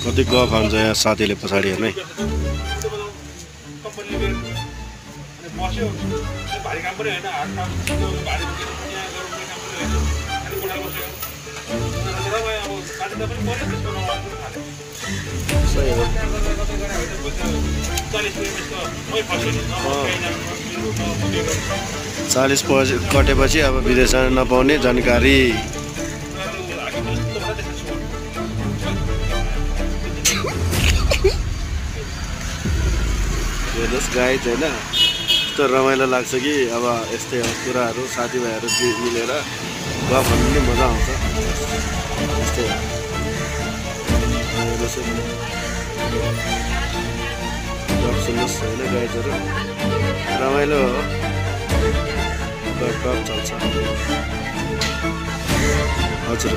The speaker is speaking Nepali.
कति गफ हान्छ यहाँ साथीले पछाडि हेर्नु है। सही हो। 40 कटेपछि अब विदेश जान नपाउने जानकारी। हेर्नुहोस् गाइज होइन, यस्तो रमाइलो लाग्छ कि अब यस्तै कुराहरू साथीभाइहरू मिलेर गफ भन्नु नि मजा आउँछ। यस्तै गफ सुन्नुहोस् होइन गाइजहरू, रमाइलो हो, गफ चल्छ। हजुर